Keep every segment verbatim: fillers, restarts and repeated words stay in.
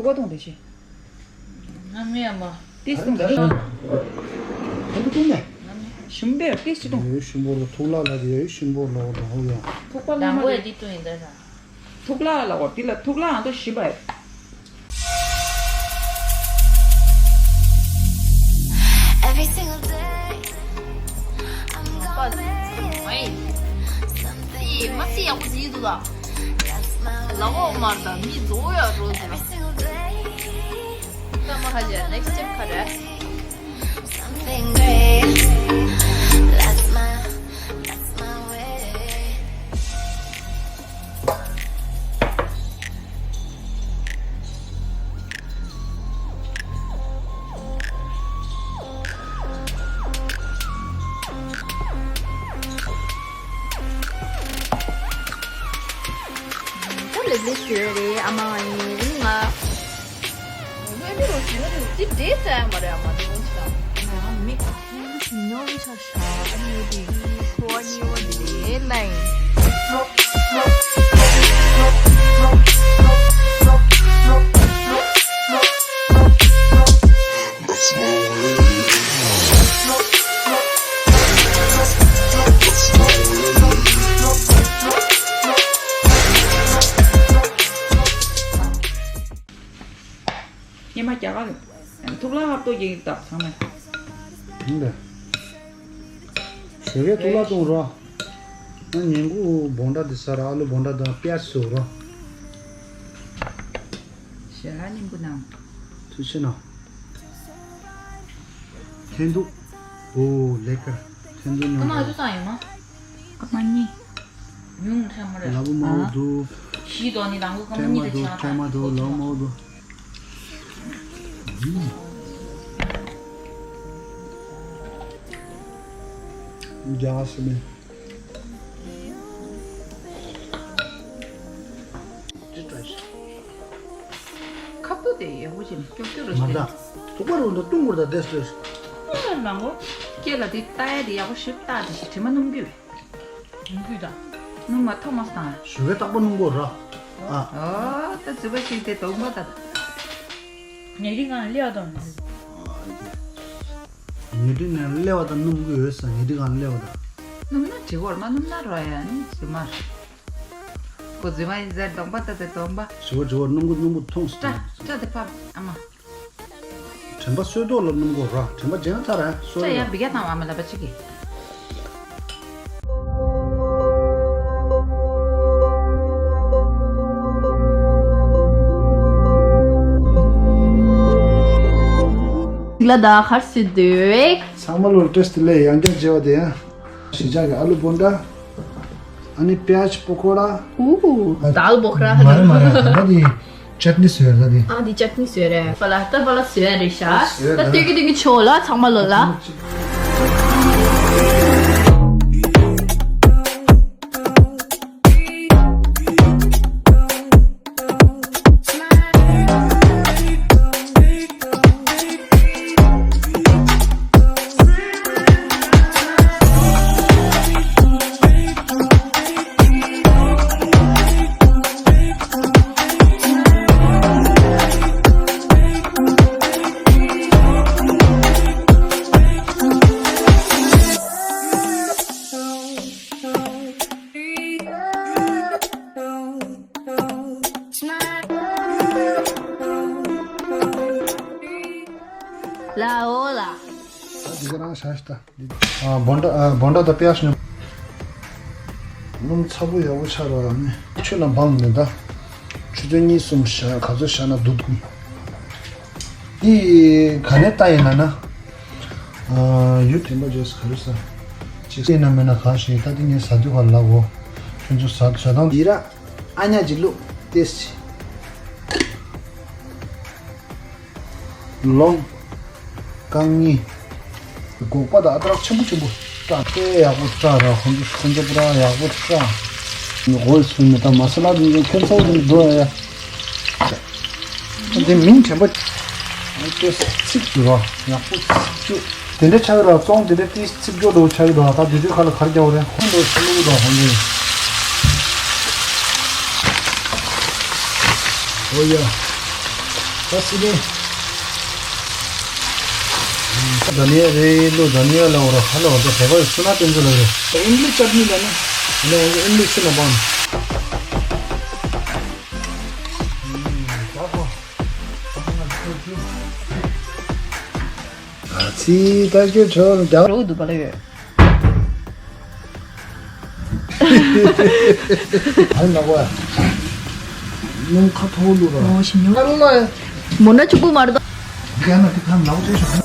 ཀོ་དོང་དེ་ཤི། ང་མི་ཡ་མ། ཏིས་དོང་དེ་ཤི། ད་དུ་དོང་ནས། ཞིམ་པས་ཏིས་ཅི་དོང་། ཡོད་ཞིམ་པོ་ལ་ཐུག་ལ་ལ་དེ་ཡོད་ཞིམ་པོ་ལ་འོ་དང་འོ་ཡ། ཐུག་པ་ལ་དང་མ་པོ་ཡ་རེད། ཏིས་དོང་ཡིན་ད་ས། ཐུག་ལ་ལ་འོ་ཏི་ལ་ཐུག་ལ་ཨ་ཏོ་ཞིམ་པས། Every single day, I'm gonna make something great. That's my way. ལ་འོ་མར་ད་མི་རྫོགས་ཡ་རོ་ཟེར། Every single day. ད་མ་ཧ་ལས་next step ག་རེ། Something great. That's my, that's my way. ད་ལེབ་ལེབ་ཞུ་ཡ་རེད་ཨ་མ་ཨ་ནི་ང་། ངའི་མི་རོ་ཞུ་ན་རེད་ཅི་འདྲེ་ཙ་ཡ་མ་རེད་ཨ་མ་དེ་ངོ་ཅི་དང་། ང་མི་ག་ཉོ་མི་ཆ་ཤ་ཨ་ནི་དེ་ཁོ་ཨ་ནི་འོ་དེ་རེད་ལ་ཡིན། ཉི་མ་རྒྱ་གར་ཐུག་ལ་ཧབ་ཏོ་ཡིན་སྟབས་ཚང་མས། ཡིན་པས། ཞོགས་ཀས་ཐུག་ལ་བཏུང་རོགས། ང་ཉིན་གུང་བོང་ཁྲ་འདི་ཟ་ར་ཨ་ལུ་བོང་ཁྲ་དང་པིའ་ཟི་བཟོ་རོགས། ཞེ་ཧ་ཉིན་གུང་ནང་། ཐུགས་ཆེ་གནང་། ཐན་འདུག་ཨོ་ལེ་ཀར། ཐན་འདུག་ཉོ། ཨ་མ་ཨ་ཅོ་ཚང་ཡོད་མ། ཨ་མ་གཉིས། ཉུང་ཁྲ་མ་རེད། ལབ་མ་འོ་འདུག་ཤི་དོ་ནི་དང་གོ་ཀ་མ་གཉིས་དང་ཆ་ཁྲ་མ་འདུག་ལབ་མ་འོ་འདུག་རྒྱ་སི་མེ། ཁབ་ཏུ་དེ་ཡག་པོ་བྱས་ནས་ཀྱོག་ཀྱོག་རུ་མ་ད། ཐུག་པ་རུ་འདུག་ཏུང་གུར་ད་དེ་སོས། ཨ་ནང་གོ། སྐེ་ལ་དེ་ལྟ་ཡ་དེ་ཡག་པོ་ཞིབ་ལྟ་དེ་ཞིག་དྲི་མ་སྣུམ་རྒྱུ་བས། སྣུམ་རྒྱུ་དང་། སྣུམ་མ་ཐོག་མ་སྟང་། ཞུ་བའི་རྟག་པ་སྣུམ་གོ་ར། ཨ། ཨོ་ད་རྫུས་པ་ཞིག་དེ་དོག་པ་ད། ཉེ་རིང་ང་ལེ་བ་དང་། ཉེ་རིང་ང་ལེ་བ་དང་སྣུམ་གོ་ཡོད་ས་ཉེ་རིང་ང་ལེ་བ་དང་། སྣུམ་ན་དྲི་གོར་མ་སྣུམ་ན་རོ་ཡ་ནི་རྫུས་མ། ཁོ་རྫུས་མ་ཡིན་ཟེར་གདོང་པ་ལྟ་སྟེ་གདོང་པ། ཞི་བ་ཞི་བ་སྣུམ་གོ་སྣུམ་གོ་ཐོངས་སོ། སྐྲ་སྐྲ་དེ་ཕབ་ཨ་མ། དྲན་པ་སོས་ཏོག་ལ་སྣུམ་གོ་ར་དྲན་པ་ཇེན་ཚ་ར་སོ་སྐྲ་ཡ་ཡ་བི་ག་དང་ཨ་མ་ལ་པ་ཅིག་གི། ལ་ད་ཧར་སི་དུ་ཚང་མ་ལོ་ཏེས་ཏི་ལེ་ཡང་བསྐྱར་མཇལ་བ་དེ་ཡང་། གཞིས་ཆགས་ཀྱི་ཨ་ལུ་བོང་ཁྲ། ཨ་ནི་པི་ཡ་ཇ་པོ་ཀོ་ར། ཨུ། དཱལ་པོ་ཁ་ར། མ་རེད་མ་རེད་ད་དེ་ཅད་ནི་བཟོས་ར་དེ། ཨ་དེ་ཅད་ནི་བཟོས་རེད། པ་ལ་ད་པ་ལ་བཟོས་རེད་ཤག་བཟོས་ད་ར་ལྟོས་གི་ལྟོས་གི་ཆོག་ལ་ཚང་མ་ལོ་ལ། ལའོ་ལ། ད་འདི་ག་རང་བཞག་ཤི་ད། ཨ་བོང་ཁྲ་ཨ་བོང་ཁྲ་དང་པི་ཡ་ཇ་ཉོ། སྣུམ་ཚ་པོ་ཡག་པོ་ཆགས་རོགས་ཨ་ནི། ཆུ་ལ་སྦངས་ནས་ད། ཆུ་ཚོད་གཉིས་གསུམ་བཞག་ག་ཚོད་བཞག་ན་སྡུག་སྡུག་འདི་ག་ནས་ལྟ་ཡིན་ན་ན། ཨ་ཡུ་དྲན་པ་བརྗེད་སོང་ག་རེ་ཟ། ཅིག་ཡིན་ན་མིན་ན་གང་ཞིག་ད་འདི་ངས་ཟ་དུས་ག་ལ་གོ། ཁྱོད་ཚོ་ཟ་ཟ་སྟངས་འདི་ར། ཨ་ཉ་ཅིག་བླུགས་ཏེས་ཅི། ལོང་། རྐང་གཉིས། སྒོག་པ་དང་ཨ་དྲག་ཆེན་པོ་ཆེན་པོ། བཀྲ་དཔེ་ཡག་པོ་བཀྲ་ར་ཁོང་ཚོ་ཁོང་ཚོ་པུ་ར་ཡག་པོ་བཀྲ། འོ་སུ་ནི་ད་མ་ས་ལ་དེ་ཚོ་ཁྱད་མཚར་དེ་འགྲོ་ཡ། འདི་མིང་དྲན་པ། དེ་ཚིག་འགྲོ་ཡག་པོ་ཚིག་ཅུ། དེ་འདྲ་ཆགས་ཡོད་ར་བཙོང་དེ་འདྲ་ཏིས་ཚིག་སྐྱོ་འདྲ་བོ་ཆགས་ཡོད་ར་ད་དེ་དུས་ཁ་ལ་གར་རྒྱག་པ་རེད་ཁོང་ཚོ་ཚུར་ལུགས་དང་ཧོན་རེད། ཨོ་ཡ། ད་སི་ལིང་། ད་ནི་རེད་ལོ། ད་ནི་ལ་འོ་ར་ཧ་ལ་འོ་ད་བེ་བ་སུ་ན་ཏན་ཟོ་ལ་རེད། ད་ཨིན་ལི་ཅར་ནི་ལ་ན། ལ་འོ་ཨིན་ལི་སི་ན་བང་། ད་ཚི་ད་ཁྱོད་ཁྲོ་རྒྱ་རོ་འདུག་པ་ལ་ཡོད། ཨ་ནག་པ། སྣུམ་ཁ་ཐོག་ལུ་ར། ཨོ་ཞིམ་ཉོ། ཨ་རོ་ལ། མོ་ན་ཆུ་པུ་མར་ད། རྒྱ་ན་དེ་ཁ་ནག་པོ་ཆེ་ཤོག།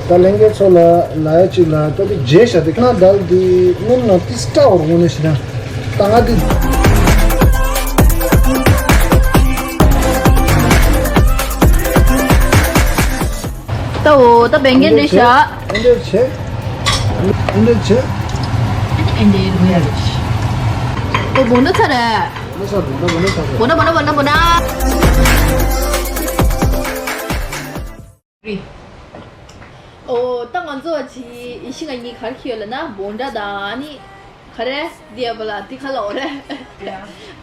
ད་ལྷན་རྒྱས་ཚོ་ལ་ལ་ཡ་གཅིག་ལ་ད་དེ་རྗེས་བཞག་དེ་ཁ་ན་དལ་དེ་སྔོན་ན་ཏི་སྐྲ་བོར་ངོ་ནས་ཞིག་ན་ད་ང་དེ། ད་འོ་ད་བན་རྒན་འདྲེ་ཤ། ཨེ་འདྲེ་ཆེ། ཨེ་འདྲེ་ཆེ། ཨེ་འདྲེ་རུ་ཡ་རུ། ཨོ་བོ་ན་ཚ་རེད། བོ་ན་ཚ་བོ་ན་བོ་ན་ཚ་བོ་ན་བོ་ན་བོ་ན་བོ་ན། རེད། ཨོ་ད་ང་ཚོ་ཅི་ཡི་ཤི་ང་གཉིས་གར་ཁི་ཡོད་ལ་ན་བོན་འདྲ་དང་ནི་ག་རེ་དེ་ཡ་བ་ལ་དེ་ག་ལ་འོ་རེད།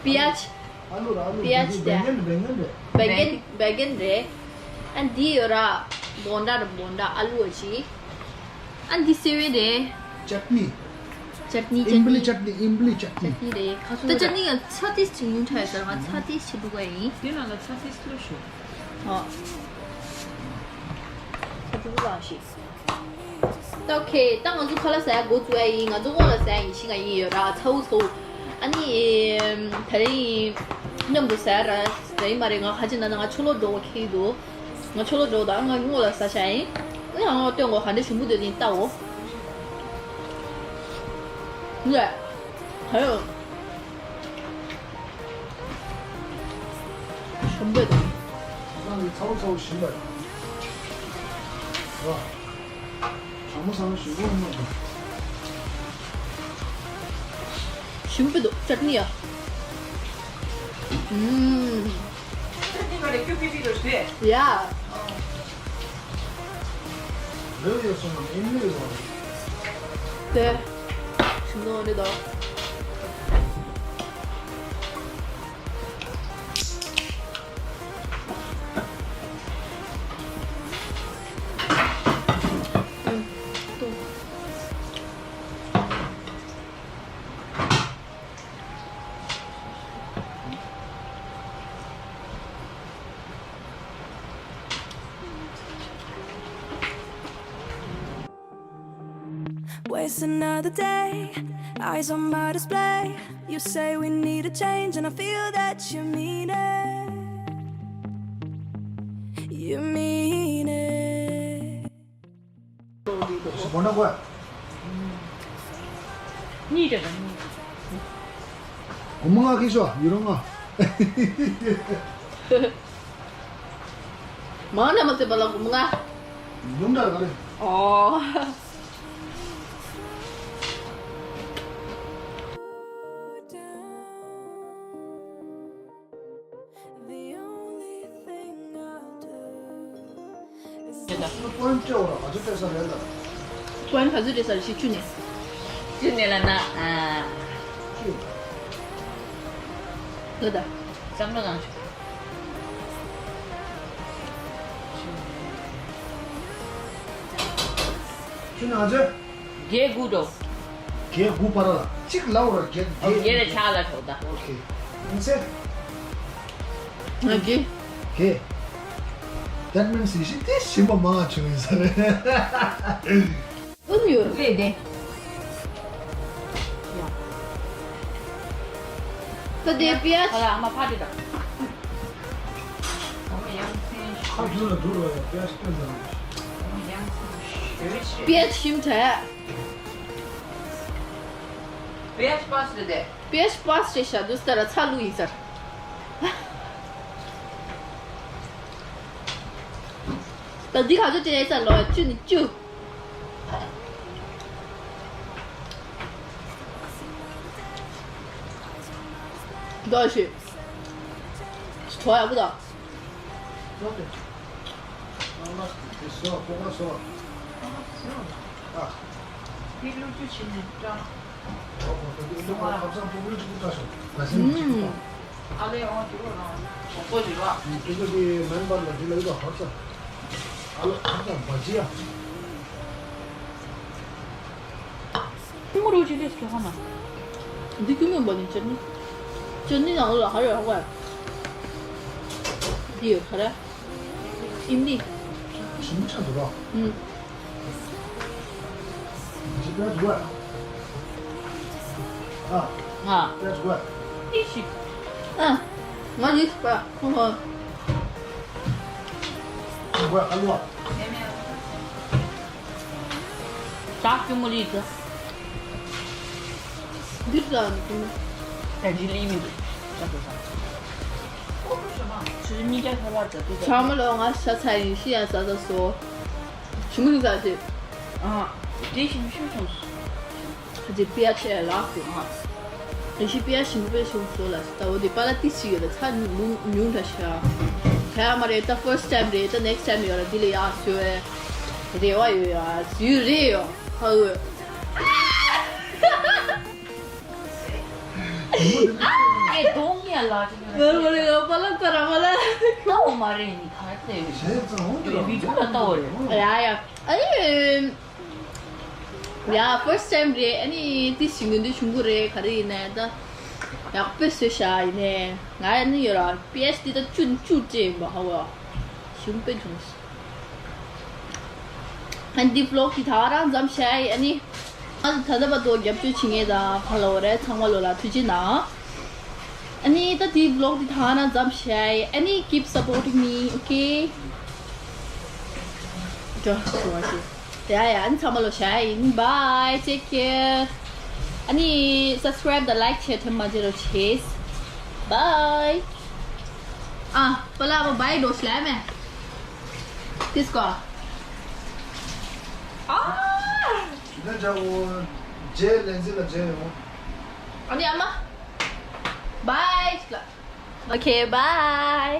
པི་ཡ་ཅི། ཨ་ལུ་ར་ཨ་ལུ་པི་ཡ་ཅི་དེ། བེ་གན་བེ་གན་རེད། བེ་གན་བེ་གན་རེད། ཨ་འདི་ཡོད་ར་བོན་འདྲ་ར་བོན་འདྲ་ཨ་ལུ་ཅི། ཨ་འདི་སེ་བན་རེད། ཅཊ་ནི། ཅཊ་ནི་ཨིམ་བི་ལི་ཅཊ་ནི། ཅཊ་ནི་ཨིམ་བི་ལི་ཅཊ་ནི། ཅཊ་ནི་རེད། ཁ་སོ་ད་ཅཊ་ནི་ཡང་ཚ་ཏིས་ཅིག་ཉུང་དྲགས་ཡོད་ཟེར། ང་ཚ་ཏིས་ཆེ་འདུག་ག་ཡིན། དེ་ནང་ལ་ཚ་ཏིས་ལོ་ཞུ། ཨོ། ཚ་ཏིས་ལོ་ཞིག་ད་ཨོ་ཁེ། ད་ང་ཚོ་ཁ་ལག་ཟ་ཡ་འགོ་བཙུགས་ཡ་ཡིན། ང་ཚོ་སྔོན་ལ་ཟ་ཡ་ཡིན་ཤི་ང་ཡིན་ཡོད་ར། ཚ་བོ་ཚ་བོ། ཨ་ནི་དེ་རིང་མཉམ་དུ་ཟ་ཡ་ར་ཟ་ཡི་མ་རེད། ང་ཁ་ཅིག་ན་ན་ང་ཆོ་ལོ་འགྲོ་བ་ཁེ་འདུག་ང་ཆོ་ལོ་འགྲོ་དང་ང་སྔོན་ལ་ཟ་ཤ་ཡིན། ཨ་ཡང་སྟོན་གོ་ག་འདྲ་ཞིམ་པོ་འདུག་དེ་ལྟའོ། ལས། ཧ་ཡོ། ཞིམ་པོ་འདུག་ང་ནི་ཚ་བོ་ཚ་བོ་ཞིམ་པ་རེད། ཨ། གྲང་མོ་ཚ་བོ་ཞིམ་པོ་མ་འདུག་ཞིམ་པོ་འདུག་ཅཊ་ནི་ཡ། ཨུམ། ཅཊ་ནི་ག་རེ་ཀྱུ་པི་པི་རུ་ཞུ། ཡ། རེད་ཡོད་སོང་ན་ཨིན་ལེ་ཡོད་རེད། དེ། ཞིམ་ནོ་རེད་དོ། Waste another day, eyes on my display. You say we need a change, and I feel that you mean it. You mean it. གོང་མ་ང་ཁི་ཤོ་ཡུ་རོ་ང་། མང་ན་མ་ཚད་པ་ལ་གོང་མ་ང་། ཡུམ་འདྲ་ག་རེ། ཨོ། The only thing I'll do is པོན་སྤྲད་འོ་ར་ག་ཚོད་སྤྲད་ས་རེད་ལ། པོན་ག་ཚོད་སྤྲད་ས་རེད་ཤི་བཅུ་ནས། བཅུ་ནས་ལ་ན་ཨ། བཅུ། ལོ་ད། བསམ་བློ་བཏང་ཆོག་བཅུ་ནས་ག་ཚོད། བརྒྱད་དགུ་འགྲོ། བརྒྱད་དགུ་བར་ལ་གཅིག་ལའོ་ར་བརྒྱད་བརྒྱད་ལ་ཆག་ལ་གྲོགས་ད། ཨོ་ཁེ། ཡིན་ཚེ། ང་བརྒྱད། བརྒྱད། That means ཡེ་ཤེས་དེ་ཞིམ་པ་མང་བ་བྱུང་ཡིན་ས་རེད། ཨུམ་ཡོད་རེད་དེ། ད་དེ་པི་ཡ་ཅི། ཨ་ལ་ཨ་མ་ཕ་དེ་དང་། ཁ་རྒྱུན་ལ་འདུག་རོགས་ཡ་པི་ཡ་ཅི་སྟོན་དང་། པི་ཡ་ཅི་ཞིམ་དྲགས། པི་ཡ་ཅི་པ་སི་རེད་དེ། པི་ཡ་ཅི་པ་སི་རེད་ཤག་འདུག་ས་ར་ཚ་ལུ་ཡིན་ས་ར། ད་འདི་ག་ཚོད་སྤྲད་ས་ལོ་བཅུ་ནི་བཅུ། ད་ཤི། ཚོ་ཡག་པོ་ད། དེ་སོ་ཀོ་ཀ་སོ། ཨ། དེ་ལུག་ཁྱུ་བྱིན་ནས་བཀྲ། ཨ་ལས་འོང་དུ་རོ་རང་གོ་གོ་ཞིག་ལ། དེ་ཚོ་དེ་མེན་པར་ལ་དེ་ལ་ཡོད་པ་ཧར་ས། ཨ་ལོ་ཧར་ས་བ་ཇི་ཡ། ཀུ་མུ་རུ་ཅི་ལེས་ཀྱི་ཧ་ན། འདི་ཀུ་མུ་འབའ་ནི་ཅར་ནི། ཅར་ནི་ནང་ལ་ཧ་ར་ཧ་ག་འདི་ཡོད་ཧ་ར། ཨིན་དི། ཞིམ་ཆ་འདུག་ར། ཨུམ། ཇི་པེ་རུ་ཨ། ཨ། ང་། པེ་རུ་ཨ། ཨི་ཤི། ཨ། ང་ཡིས་པ། ཧོ་ཧོ། རུ་ཨ་ཨ་ལུ་ཨ། ཟ་ཀུ་མུ་ལི་ཏི། འདིར་ཟ་ནི་ཀུ་མུ། ད་ཇི་ལི་མི་འདུག་ད་དུ་ཟ། ཆུ་ཚོད་གཉིས་བརྒྱ་ཐོར་བར་ད་དུ་ཟ། ཚང་མ་ལོ་ང་ཤ་ཚ་ཡིན་ཤི་ཡང་ཟ་ཟ་སོ། ཞིམ་པོ་ཟ་ཟེར། ཨ། དེ་ཞིམ་ཤིམ་བྱུང་སོང་། ཁ་ཅིག་པི་ཡ་ཆེ་ལགས་སུ་ཨ། རེ་ཞིག་པི་ཡ་ཞིམ་པོ་བྱུང་སོང་ལ་ད་འོ་དེ་པ་ལ་ཏི་ཞིག་ཡོད་ད་ཚ་ཉུང་ཉུང་འདྲ་ཤ། ཁ་ཡ་མ་རེད་ད་first time རེད་ད་next time ཡོད་ལ་འདི་ལ་ཡག་ཤོས་རེ་བ་ཡོད་ཡ་ཟུ་རེད་ཡོ་ཧ་འོ། ཨེ་གདོང་ངས་ལ་ཅིག་ཡོད་ན། ངར་མ་རེད་ཡོ་པ་ལ་ད་ར་མ་ལ། ལྟ་བ་མ་རེད་ནི་ག་རེ་ཟེར་ཡོད། བི་ཌིའོ་ལ་ལྟ་བ་རེད། ཡ་ཡ་ཨེ། ཡ་first time རེད། ཨ་ནི་ཏི་ཞིག་ཡོང་དུས་བྱུང་གི་རེད། ག་རེ་ཡིན་ནའི་ད་ཡག་པོ་བཟོས་ཤག་ཡིན་ནའི་ང་ཨ་ནི་ཡོད་ར་པི་ཨེཆ་ཌི་ད་བཅུ་བཅུ་སྤྲད་ཡིན་པ་ཧ་བ་ཞིམ་པོ་བྱུང་། ཨ་ནི་འདི་vlog འདི་ད་རང་མཚམས་བཞག་ཨ་ནི་ང་ད་ལྟ་བར་དུ་རྒྱབ་སྐྱོར་བྱེད་མཁན་དང་ཧ་ལོ་རེད་ཚང་མ་ལོ་ལ་ཐུགས་རྗེ་གནང་། ཨ་ནི་ད་འདི་vlog འདི་ད་རང་མཚམས་བཞག་ཨ་ནི་keep supporting me, okay? ཡ་ཡ་ཨ་ནི་ཚང་མ་ལོ་ཞའི་ཡིན། Bye, take care. ཨ་ནི་subscribe དང་like བྱེད་ཐུབ་མ་བྱེད་རོགས་བྱེད། Bye. ཨ་པ་ལ་བ་bye འགྲོ་ཤི་ལ་མེ། དིས་ཀོ། ཨ། ཇི་ལྟར་འཇའ་འོ། རྗེས་ལན་ཟིན་ལ་མཇལ་ཡོང་། ཨ་ནི་ཨ་མ། Bye ཤི་ལ། Okay, bye.